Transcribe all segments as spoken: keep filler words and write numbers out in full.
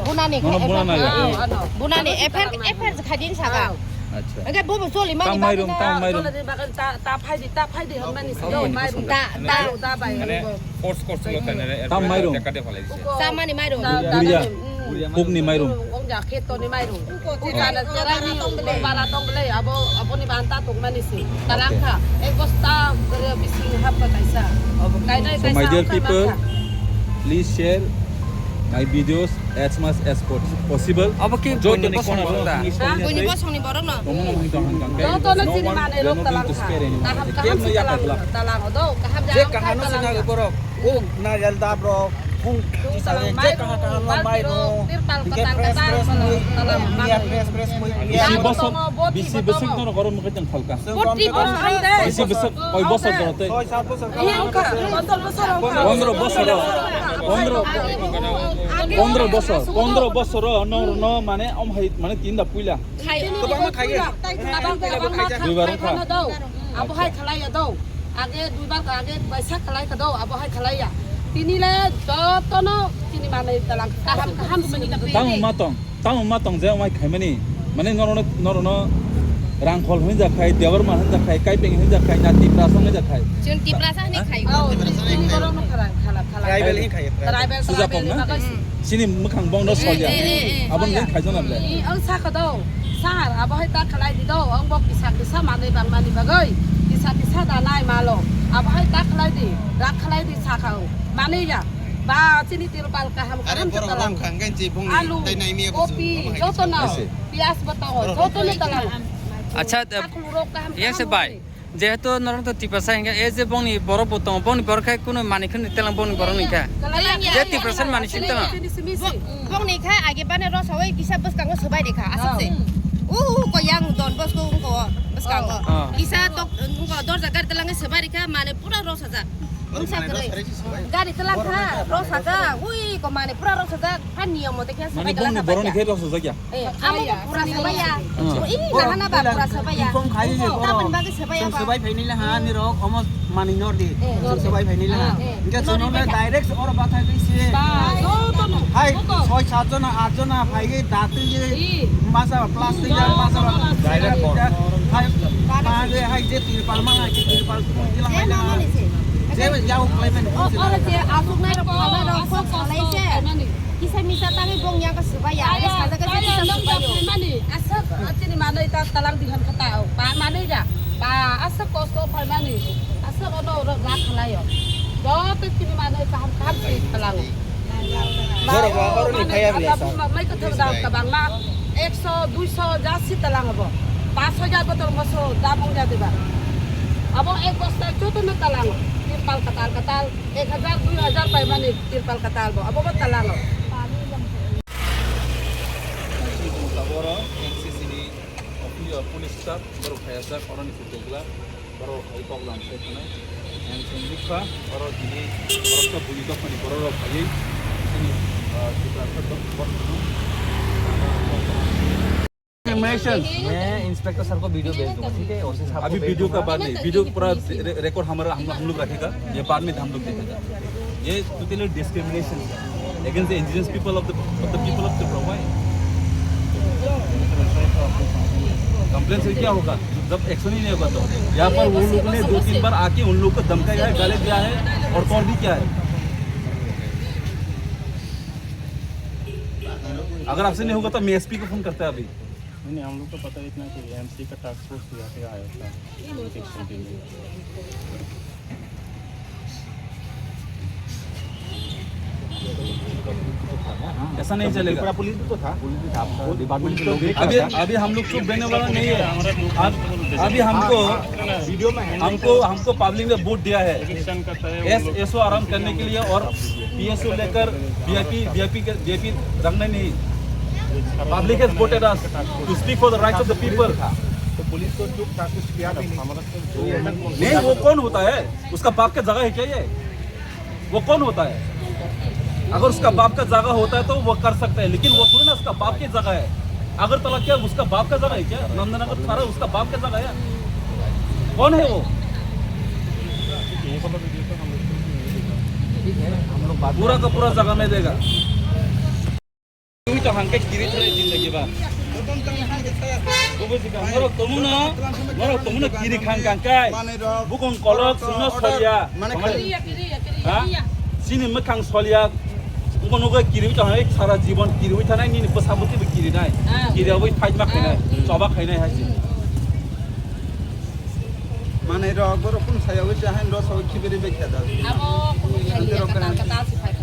Bunani, Nono bunani. Bunani, efer, efer khadin saka. Acha. Engke bo bo choli mani. Tam mairum, tam mairum. Ta, ta phaidi, ta phaidi, hwnmani si. Okay. Ta, ta. Mane, force, force lo tane re, tam mairum. Teka de phalai se. Sa mani mairum. Guria. Pukni mairum. Ong ja kheto ni mairum. Uta na cherai ni bara tong le, abo, abo ni banta tong mani si. Talangkha. Okay. Ek bosta gere bising hap ka kaisa. Abo kainai kaisa. So, my dear people, please share my videos as much as pos-, possible. Abo ki joto ni bosong kona borok da? Buini bosong ni borok no. Joto no chini mane rok talangkha. Kaham kaham si talang, talang do. Kaham kaham si talang borok. O Narial dab rok, phung khati sale, je kaha kaha no mai rok, tirpal hingke katal fresh katal fresh mui, talang mui, ya, fresh fresh mui, ya. Bisi bosor, bisi bosor no goro mukhe tong phalka. Boti bosor de. Bisi bosor, koi bosor goro te? Soi sat bosor. Iya, ongkha, pondro bosor ongkha. Pondro bosor, pondro, pondro bosor, pondro bosor no, no, mane, om hai, mane, tinda puila. Khai. Kwbangma khai. Kwbangma, kwbangma khai. Duibar wngkha. Abo hai khalai ya do. Age duibar ka age baisa khalai ka do, abo hai khalai ya. Tini le jotono tini manwi talang kaham kaham sini. Tamo ma tong, tamo ma tong je omai khaimani. Mane norono, norono rangkhol hinja khai, debar ma hinja khai, kaipeng hinja khai, na Tiprasa hinja khai. Chwng Tiprasa hinwi khai. Oh, tini borok no khala, khala, khala. Tribal hin khai. Tribal, suja tribal kong na? Bagwi. Sini mwkhang bongno solya. Eh, eh, eh, eh. Aboni khai jona ble. I, ang sa kha do. Sahar, abo hai ta khalai di do. Ang bo kisa kisa manwi bang mani bagwi. Kisa kisa da nai malo. Abo hai ta khalai di. Rak khalai di sa kha ang. Manwi ya. Ba chini tirpal kaham kaham ta talang. Alu, kopi, joto na. Piyas bo tongo, joto na talang. Acha, yes, bhai. Jehetu norok to Tiprasa hingkha, e je bongni borok bo tongo, bongni borok khai kunu manwi khwni telang bongni borok ni kha. Telang ya. Je Tiprasa manwi sini telang. Bo-, bongni kha age bane rosa oi kisa bwskango swbai rikha, aswk se. Oh. U, u, ko yang don bosko ungko bwskango. Oh. Kisa tok ungko dorja gari telang swbai rikha, mane pura rosa ja. Mane rosa rikha. Gari telang kha, rosa ja, ui ko mane pura rosa ja, phan niyom mote khe swbai telang kha. Mane bongni borok ni khe rosa ja kya? Eh, amo pura swbai ya. Acha. Ih, nahana ba pura swbai ya. Inform khai je borok. Tabon bagwi swbai ya ba. Swbai phaini le ha ni rok omo mani nor di. Eh, swbai phaini le ha. Eh. Hingke chwng no direct oro bathai bai se. Ba, joto no. Hai, soi sat jona, at jona phai ge datwi ge. Ih. Masa plastic ya, masa direct bor. Hai, ba ge hai je tirpal mana ki tirpal tila hai na. Je ya o payment. O, oro je asuk nai rok phalai rok kok salai se. Kisa misa tangwi bong ya ka swbai ya. Ani sajak kisa kisa swbai yo. Mani, aswk, ah, chini manwi ta talang dihan kha ta, oh, ba manwi ja. Ba, aswk kosto phai mani. Aswk ono rak khalai yo. Joto chini manwi kaham kaham si talang. Jorok ba, oro ni phai ya bwlai sa. Mai kwthang dam kabang ma. Ekso, duiso ja si talang abo. Paanch hajar botol moso dam wng ya diba. Abo ek bosta joto no talang. Tirpal katal katal. Ek hajar, dui hajar pai mani tirpal katal bo, abo bo talang o. Oro N C C ni office, police staff, borok phaiya sak, oro ni kuchukla, borok hai kok lam sai khwnai. Ang chwng bukha, oro tini, borok sa bui dophani borok rok phaiwi, chini, ah, Tripura sa dok-, dok-, मैं inspector sir को वीडियो भेज दूंगा, ठीक है? ओसी साहब को अभी भेज वीडियो का दूंगा। बाद नहीं, वीडियो पूरा रे-, रिकॉर्ड हमारा, हम, हम लोग रखेगा, ये बाद में हम लोग देखेगा। ये totally discrimination है against the indigenous people of the, of the people of Tripura। Why? Complain से क्या होगा जब एक्शन ही नहीं होगा तो? यहाँ पर उन लोगों ने दो तीन बार आके उन लोग को धमकाया है, गाली दिया है और कॉल भी किया है। अगर आपसे नहीं होगा तो मैं एसपी को फोन करता है अभी। नहीं, नहीं, हम लोग को पता है इतना कि एमसी का टास्क फोर्स यहाँ पे आया था प्रोटेक्शन के लिए। ऐसा नहीं चलेगा। पूरा पुलिस भी तो था। पुलिस भी था, आपका डिपार्टमेंट के लोग भी अभी, था। अभी हम लोग चुप रहने वाला नहीं है। अब, अभी हमको, हाँ, हाँ, वीडियो में है। हमको, हमको पब्लिक ने वोट दिया है। एस, एसओ आराम करने के लिए और पीएसओ लेकर वीआईपी, वीआईपी के, वीआईपी रखने नहीं। Public has voted us to speak for the rights of the people। तो पुलिस तो चुप था, कुछ किया भी नहीं। नहीं, वो कौन होता है? उसका बाप का जगह है क्या ये? वो कौन होता है? अगर उसका बाप का जगह होता है तो वो कर सकता है, लेकिन वो थोड़ी ना उसका बाप की जगह है। अगरतला क्या उसका बाप का जगह है क्या? नंदनगर थारा उसका बाप का जगह है? कौन है वो? पूरा का पूरा जगह नहीं देगा। Twi to hangke kiri thai din lagi ba. Bubu sika, norok tomuno, norok tomuno kiri khang khang kai. Bukong kolok suno soria. Ha? Sini mekhang solia. Buko nogo kiri to hai sara jibon kiri thanai nini bwsa bwtwi bo kiri nai. Kiri abo fight ma khainai, choba khainai hai si. Manai rok borok kun saya wisi hain rok sawi khibiri bekha da. Abo kun khainai kata kata si fight.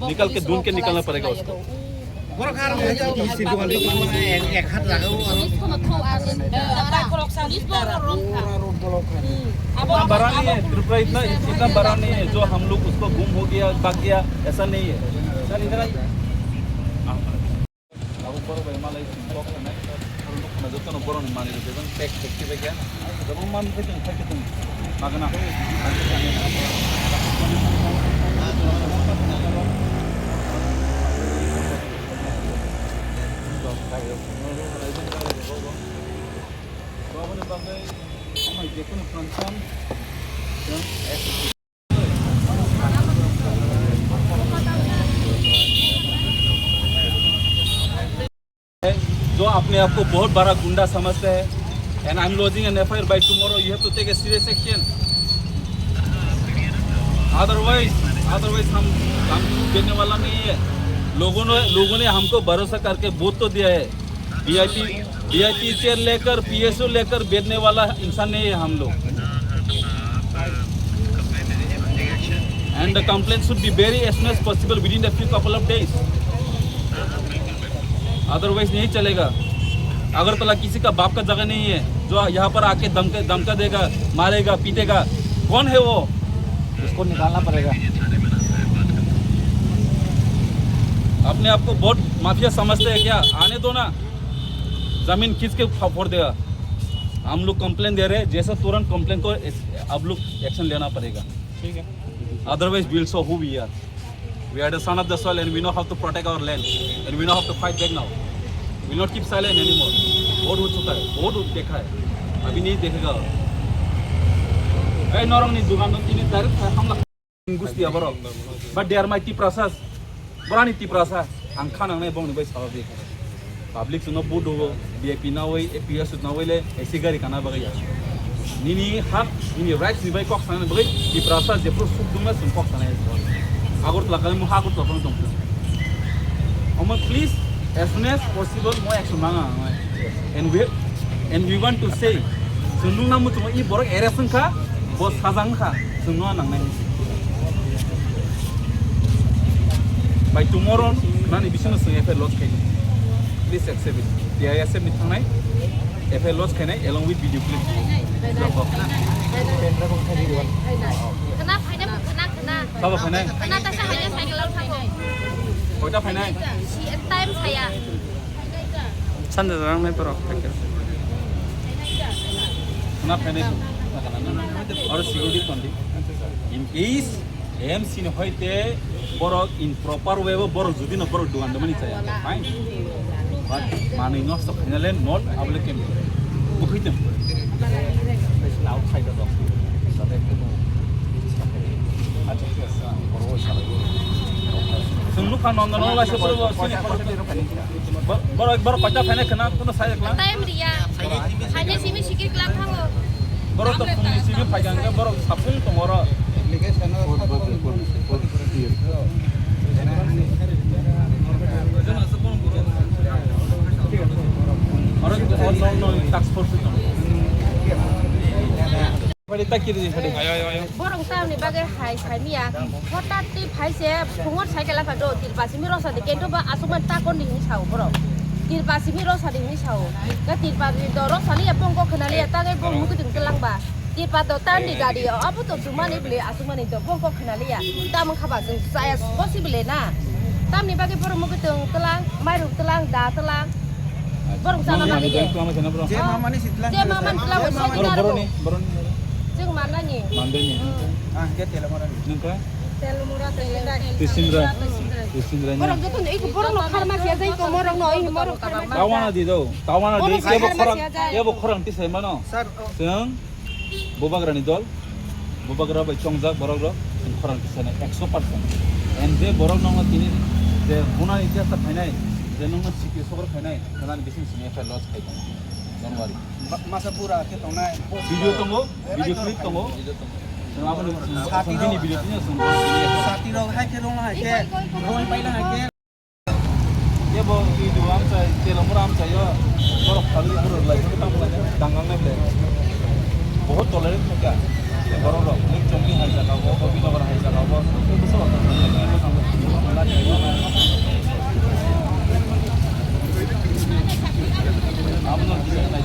Nical ke dhun ke nikalna padega usko. इतना बड़ा नहीं है, ट्रिपरा इतना, इतना बड़ा नहीं है जो हम लोग उसको गुम हो गया, भाग गया, ऐसा नहीं है। Abo borok bai malai sing kok sanai, aro nuk khna jotono borokni manwi rok bebak pack pack khe bai kha. Jabang man khe chwng khai khe chwng magna. Aboni bagwi amai jekunu function, जो अपने आप को बहुत बड़ा गुंडा समझते हैं, and I'm lodging an F I R by tomorrow, you have to take a serious action. Otherwise, otherwise हम हम देने वाला नहीं है। लोगों ने लोगों ने हमको भरोसा करके वोट तो दिया है। वीआईपी वीआईपी चेयर लेकर पीएसओ लेकर बैठने वाला इंसान नहीं है हम लोग। And the complaint should be very as soon as possible within a few couple of days. Otherwise नहीं चलेगा। अगरतला किसी का बाप का जगह नहीं है जो यहाँ पर आके धमका धमका देगा, मारेगा, पीटेगा। कौन है वो? उसको निकालना पड़ेगा। अपने आप को बहुत माफिया समझते हैं क्या? आने दो ना। जमीन खींच के फो- फोड़ देगा। हम लोग कंप्लेन दे रहे हैं, जैसे तुरंत कंप्लेन को इस- आप लोग एक्शन लेना पड़ेगा। ठीक है। Otherwise, we will show who we are. We are the son of the soil and we know how to protect our land and we know how to fight back now. We will not keep silent anymore. बहुत हो चुका है, बहुत देखा है, अभी नहीं देखेगा। ए नरंगनी दुकान में तीन तारीख हमला। Gusti aborok. But they are my Tiprasas. Borani Tiprasa. Ang kha nangnai bongni bai salo di. Public suno budu V I P nawi, A P S nawi le A C gari kana bagaya. Nini hak, nini rights ni bai kok sana bagay Tiprasa jepro suk dungna sum kok sana. Agartala kali mu Agartala pang tong. Omo please as soon as possible mo action manga. And we and we want to say, chwng nungna muchungo i borok arrest wngkha, bo sajak wngkha, chwng no nangnai. By tomorrow nani bisingo chwng F I R lodge khainai. Please accept it. T I S F ni thangnai F I R lodge khainai along with video clip. Khna phaina, khna, khna. Sabo phainai? Khna ta sa hanya cycle o thango. Koita phainai? Si time saya. Sanja jarang nai borok. Khna phainai. Oro security tondi. In case A M C ni hoite borok in proper way bo borok jodi no borok dugan de mani chaya. Fine. But manwi nosto khaina le not available. Bukhitem. Outside of the office. Acha, acha, borok salai. Chwng nukha nondo no laisa borok sini borok, borok, borok paita phainai khwna kuno sai ekla. Time riya. Hanya simi sikir kelam thango. Borok to phungni simi phaikha hwnkhe borok saphung tongo oro. Oro no, no, task force tongo. Phaidi ta kiri phaidi. Ayo, ayo, ayo. Borok tamni bagwi hai saimiya. Hothat twi phaise phungo cycle apha do, tirpa simi rosa de kento ba asukman ta kon di hinwi sao borok. Tirpa simi rosa de hinwi sao. Ka tirpa di do rosa liya bongko khna liya ta gai bong mukuting kelang ba. Tirpa do tan di gari o, abo to sumani bile asukmani do bongko khna liya. Tamang khaba chwng chaya possible na. Tamni bagwi borok mukuting kelang, mairum kelang, da kelang. Borok chana nang de. Je mamani sitla. Je mamani sitla. Borok, borok ni, borok ni. Chwng manani. Mandeni. Ah, ke tela mora ni. Nungka? Tela mora, tela. Tisindra. Tisindra ni. Borok joto ni, borok no kharma siya jai ko, morok no, morok kharma siya. Tawana di do. Tawana di. Kebo khorang, kebo khorang tisai mano. Sir, oh. Chwng Bubagrani dol, Bubagra bai chongjak borok rok, chwng khorang tisani ekso percent. And je borok nokno tini je hunani chesta khainai, je nokno sikri sokro khainai, khwnani bising simi F I R lodge khai tongo. Don't worry. Masa bura khe tongnai. Video tongo, video clip tongo. Chwng aboni chwng Sati bini rok. Video tini chwng bini. Sati rok hai khe rong hai khe, rong paina hai khe. Kebo video amchai, tela mura amchai yo, borok khalwi borok lai khe tamo lai dangang nai ble. Bahut tolerate khaikha. Borok rok ni chongni hai jaga bo, Gopinagar hai jaga bo. Abono kisa nai.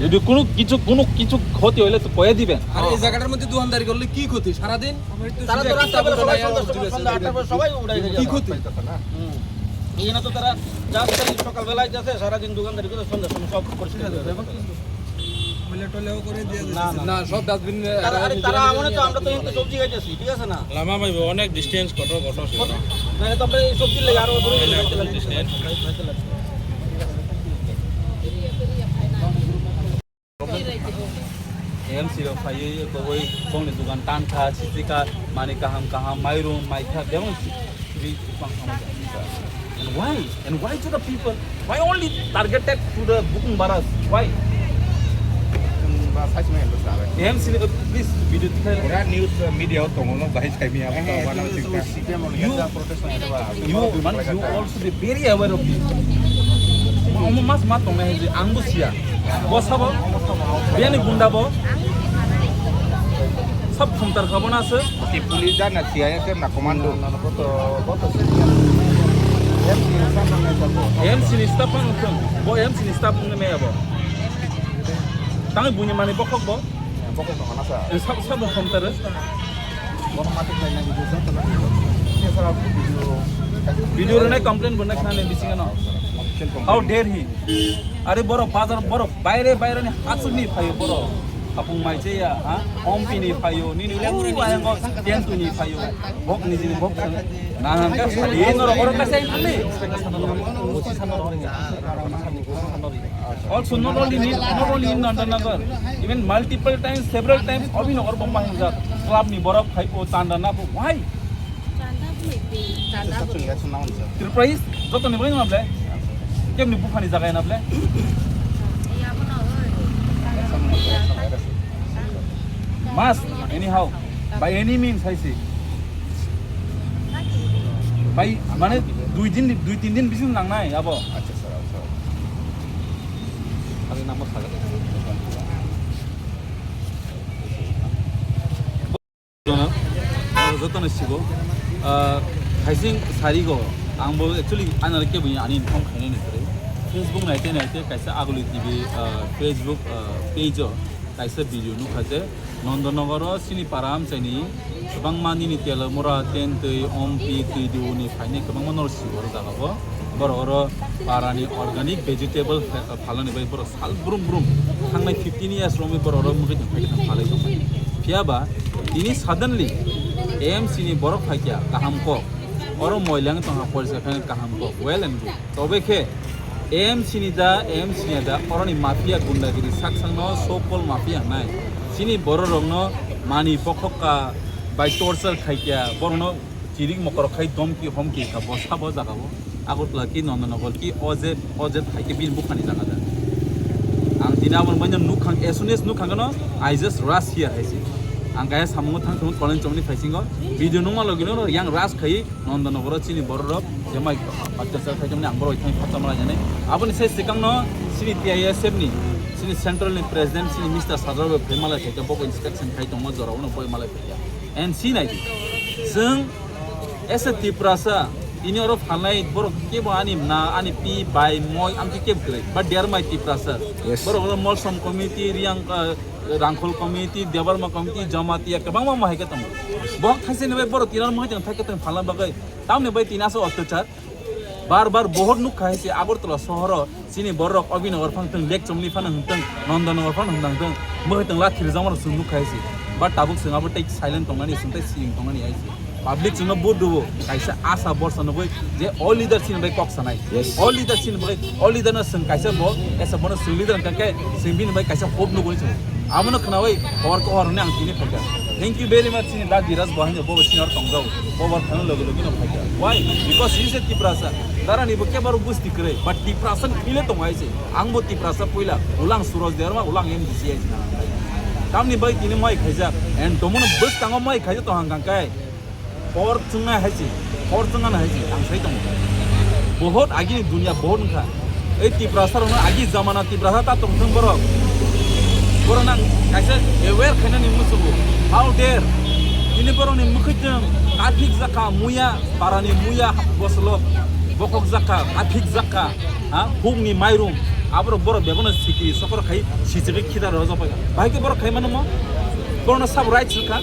যদি কোনো কিছু, কোনো কিছু ক্ষতি হইলে তো কয়ে দিবেন। আরে, এই জায়গাটার মধ্যে দোকানদারি করলে কি ক্ষতি? সারাদিন তারা তো রাস্তা করে সবাই সন্ধ্যা, সন্ধ্যা আটটার পর সবাই উড়াই যায়। কি ক্ষতি? হুম। এই জন্য তো তারা just এই সকালবেলায় যাচ্ছে, সারাদিন দোকানদারি করে সন্ধ্যার সময় সব পরিষ্কার করে দেয়। না, না, না, সব ডাস্টবিন। তারা, আরে, তারা আমাদের তো, আমরা তো এখানে সবজি খাইতেছি, ঠিক আছে না? লামা ভাই, অনেক ডিস্টেন্স, কত, কত, কত? মানে তো আমরা এই সবজির লেগে আরো ধরে অনেক distance. M C rok phaiwi koboi bongni dugan tankha, sisika, mani kaham kaham, mairum, maikha, bebak sibui bang khamai. And why? And why to the people? Why only targeted to the Bukung Baras? Why? Ba, sai sima endo sare. M C, uh, please, video tikhai. Ora news, uh, media o tongo no, bahai sai mi abo. Eh, eh, wana singka. You, you, man, you also be very aware of this. Omo mas ma tongnai hai je ang bo siya. Bo sabo, biyani gunda bo. Sab khumtar kha bo na se. Ti police da na siya ya se na commando. M C ni staff ang thung. Bo M C ni staff ang ne me abo. Tang buini mani bokhok bo. Bokhok no na sa. Sab, sab khumtar. Video rwnai complain bo nai khna ni bisingo no. How dare he? Are borok bazar, borok baire baire ni hachuk ni phaio borok. Hapung mai che ya, ha? Ompi ni phaio, nini u ayango tentu ni phaio. Bok ni jini bok. Na han ka sadi no ro oro ka sai thali. Also, not only in, not only in Nandanagar, even multiple times, several times, Abhinagar Bomba Hingjak, club ni borok phai o chanda na bo, why? Chanda bo mai pi, chanda bo. Tripura is, joto ni bwrwi na ble? Kemni buphani jaga na ble? Must, anyhow, by any means, I say. By, mane, dui din, dui tin din bising nangnai, abo. Acha, sir, sir. Ani number saga. Jono, jotono sigo. Ah, khaising sarigo. Ang bo actually, ano kebo ani inform khainani kwrwi. Facebook naite naite kaisa Aguli T V, ah, Facebook, ah, page o kaisa video nukha je Nandanagar o chini para amchaini kwbangma nini tela mura, tentwi, ompi, twidu ni phaini kwbangma norok sigo oro jaga bo. Borok oro parani organic vegetable pha-, phalani bai borok sal brum brum thangnai fifteen years romwi borok oro mungwi tong phai tong phalai tong phai. Phiya ba tini suddenly A M C ni borok phaikya kaham kok. Oro moilang tongkha porisa khe kaham kok. Well and good. Tobe khe M C ni da, M C ni da, oroni mafia gundagiri saksangno so called mafia hnai. Chini bororokno mani bokhokka bai torture khaikya, borokno chirik mokorok khai domki homki kha bo sabo jagao. Agartala ki Nandanagar ki O Z, O Z hai khe bini bukhani jaga da. Ang tini aboni baino nukhang, as soon as nukhang no, I just rush here hai se. Ang kaya samungo thang thung college chomni phaisingo. Video nungma logino yang rush khai Nandanagar o chini bororok jemai atyachar khai tongmani ang borok thang phatsa malai jani. Aboni sai sikang no chini T I S F ni, chini central ni president, chini Mister Sajrao bai phai malai khai tong, boko inspection khai tongma jora uno boi malai phai ya. And si nai di. Chwng as a Tiprasa, ini oro phalnai borok kebo ani na, ani pi, bai, moi, amtwi kebo kwrwi. But they are my Tiprasa. Yes. Borok oro Molsom community, Riang, uh, Rangkhol community, Debbarma community, Jamatia, kwbangma mohai khe tongo. Bohok thaisani bai borok tinaro mohai tong thai khe tong phalna bagwi. Tamni bai tini asa otyachar. Bar bar bohor nukha hai se Agartala sohoro chini borok Abhinagar phang tong, Lake Chomli phano hwn tong, Nandanagar phano hwn tong, mohai tong lathi rijak mano chwng nukha hai se. But tabuk chwng abo tei silent tongnani, chwng tei siring tongnani hai se. Public chwngno vote rwo, kaisa asa borsa nugwi je o leader chini bai kok sanai. Yes. O leader chini bai, o leader no chwng kaisa bo, esa bono chwng leader hwnkha khe chwng bini bai kaisa hope nugwi chwng. Abono khnawi hor ko hor hwnwi ang tini phaikha. Thank you very much chini da Dhiraj bo haino bo chini hor tongjao. Bo bo thangna logi logi no phaikha. Why? Because he is a Tiprasa. Darani bo kebaro busti kwrwi, but Tiprasa ni phile tongo hai se. Ang bo Tiprasa puila, ulang Suraj Debbarma, ulang M D C hai se. Tamni bai tini mai khaijak, and tomono bwskango mai khaijak tong hang kang kai. Hor chwngnai hai se, hor chwngnani hai se, ang sai tongo. Bohot agini dunia bohot wngkha. Ei Tiprasa rokno agi jamana Tiprasa ta tongthung borok. Borok nang kaisa aware khainani muchungo. How dare? Ini borokni mwkhwtwng kathik jakha muya, parani muya bosolok bokhok jakha, kathik jakha, ha, hukni mairum. Aborok borok bebono sikiri sokor khai sichigwi khita rojak pai. Bahai khe borok khai mano mo? Borokno sabo rights wngkha.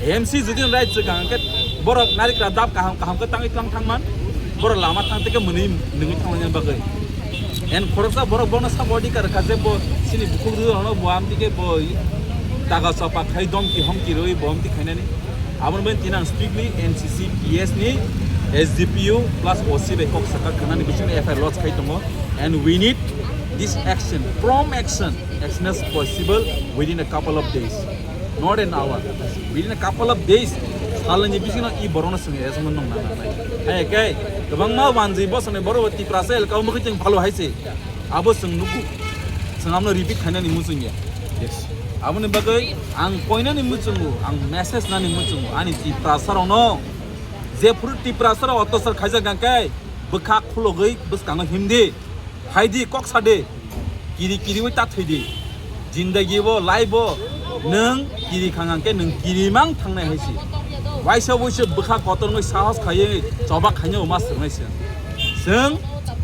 M C jodi no right swkang hwnkhe borok narikra dap kaham kaham khe tangwi tlang thangman, borok lama thang teke mwnwi nungwi thanglaina bagwi. And khoroksa borok bono sabo adhikar kha je bo chini bukhuk rwrwno bo amtike bo daga chopa khai domki homki rwi bo amtwi khainani. Aboni bagwi tini ang strictly N C C P S ni S D P O plus O C bai kok saka khanani bisingo F I R lodge khai tongo. And we need this action, prompt action, as soon as possible within a couple of days. Not an hour. Within a couple of days, salni bisingo i borokno chwng arrest wngmani nang nangnai. Hai khe kwbangma wanjwi bosongni borok Tiprasa elka o mwkhwtwng phalo hai se. Abo chwng nugo. Chwng amno repeat khainani muchungya. Yes. Aboni bagwi ang koinani muchungo, ang message nani muchungo, ani Tiprasa rokno. Jephuru Tiprasa rok otyachar khaijak hwnkhe bwkha khulogwi bwskango himdi. Phaidi kok sadi. Kiri kiriwi ta thwidi. Jindagi bo, life bo, nwng kiri khang hwnkhe nwng kirimang thangnai hai se. Waisa waisa bwkha kotormwi sahos khaiwi choba khainai ma swrwngnai se. Chwng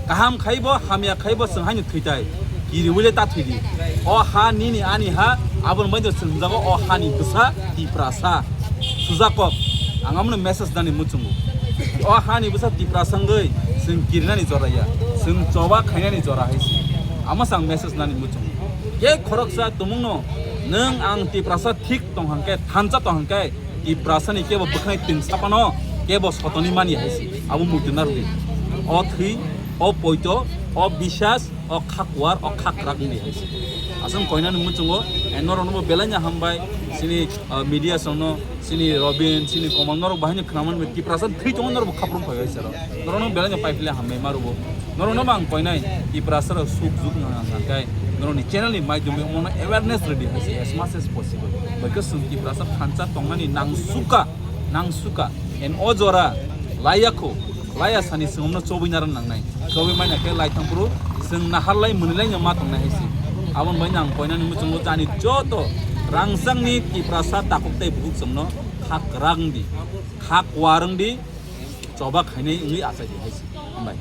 kaham khaibo, hamya khaibo chwng haino thwitai. Kiriwi le ta thwidi. O ha nini ani ha, aboni bagwi chwng hwnjago o hani bwsa Tiprasa. Sujakok, ang amoni message nani muchungo. O hani bwsa Tiprasa wngwi chwng kirinani jora ya, chwng choba khainani jora hai se. Amo se ang message nani muchungo. Khe khoroksa tumungno nwng ang Tiprasa thik tong hwnkhe, thansa tong hwnkhe, Tiprasani kebo bwkhani twng sapano kebo sotoni mani hai se. Abo muitu narwdi. O thwi, o poito, o bisas, o kha kuar, o kha kwrak wngdi hai se. Aswk koinani muchungo, eh, norokno bo belai no hambai, chini, ah, media songno, chini Robin, chini Komal, norok bahai no khwnamani bai Tiprasa thwi tongo, norok bo khaprum phai bai se rok. Norokno belai no paiphle hambai ma rwbo. Norokno bo ang koinai, Tiprasa rok suk juk nang nang kai, norokni channel ni maidhyome omono awareness rwdi hai se as much as possible. Bai khe chwng Tiprasa thansa tongnani nang suka, nang suka. En o jora, laiya kho, laiya sani chwng omno chobwi naro nangnai. Chobwi manya khe lai thangphuru chwng naharlai mwnwilai no ma tongnai hai se. Aboni bai ang koinani muchungo jani joto rangchakni Tiprasa takhuk tei bukhuk chwngno kha kwrak wngdi, kha kuar wngdi, choba khainai wngwi achai di hai se. Hambai.